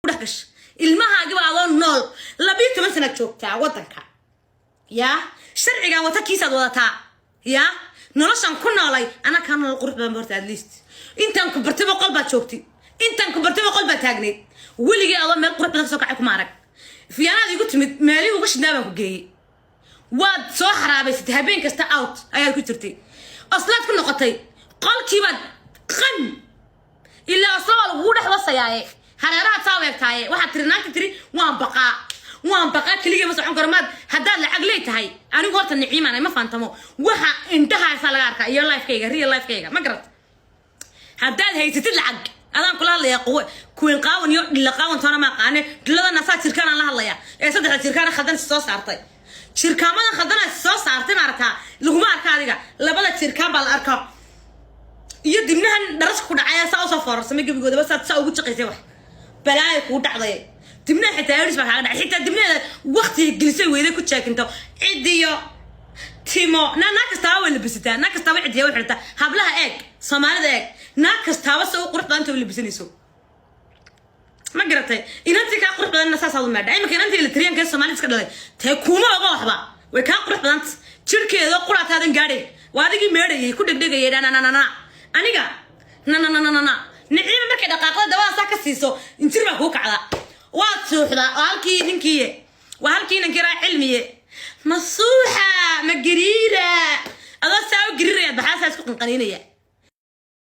dhex gashay. Ilmahaagiba adoo nool 12 sanaad joogtaa waddanka. Yaa sharcigan wata kiisaad wadataa? Yaa noloshan ku noolay anaa kaa nolol qurux badan horta. At least intaan ku bartay boqol baad joogtay, intaan ku bartay boqol baad taagnayd. Weligii adoo meel qurux badan kasoo kacay kuma arag. Fiyaanaad igu timid, meelihii uga shidnaa baan ku geeyey. Waad soo xaraabaysatay, habeen kasta out ayaad ku jirtay. Oslaad ku noqotay, qolkiibaad qan ilaa Oslo waa lagugu dhex wasayaaye, hareerahaad saa weegtaaye. Waxaad tiri, naagta tiri, "Waan baqaa, waan baqaa, keligay ma socon karo." Maad haddaad lacag leey tahay, anigu horta Niciimaan ma faantamo. Waxa indhahaasaa laga arkaa iyo lifekayga, real lifekayga, ma garat? Haddaad haysatid lacag, adaan kula hadlayaa. Quwe kuwin qaawan iyo dhilla qaawan toona ma aqaane. Dhiladana saa jirkaanaan la hadlayaa ee saddexda jirkaana khaldan soo saartay, jirkaamadan khaldana soo saartay, maaragtaa? Laguma arka adiga, labada jirkaan baa la arkaa iyo dibnahan dharaska ku dhacaya saa usoo foorarsamay gebigoodaba, saad saa ugu jaqaysay. Wax balaaya kugu dhacday, dibnaha xitaa eris baa kaaga dhacay. Xitaa dibnaheeda waqtiga gelisay weyday ku jeekinto cidiyo timo. Naa kastaaba way labisataa, naa kastaaba cidiya way xidhataa. Hablaha eeg, Soomaalida eeg, naa kastaaba se u qurux badanta way labisanayso, ma garatay? Inantii kaa qurux badanna saasaad u meedha. Iminka inantii Eritreanka ee Soomaalida iska dhalay tee kuma oga waxba, way kaa qurux badanta, jirkeeda quraataadan gaadhay. Waa adigii meedhayay ku dhegdhegayay nananana aniga nanananana. Niciima markay dhaqaaqda dabada saa ka siiso, injir baa kuu kacda, waad suuxdaa. Waa halkii ninkiiye, waa halkii ninkii raa cilmiye. Ma suuxa ma gariira? Adoo saa u gariiraya baxaasaa isku qanqaniinaya.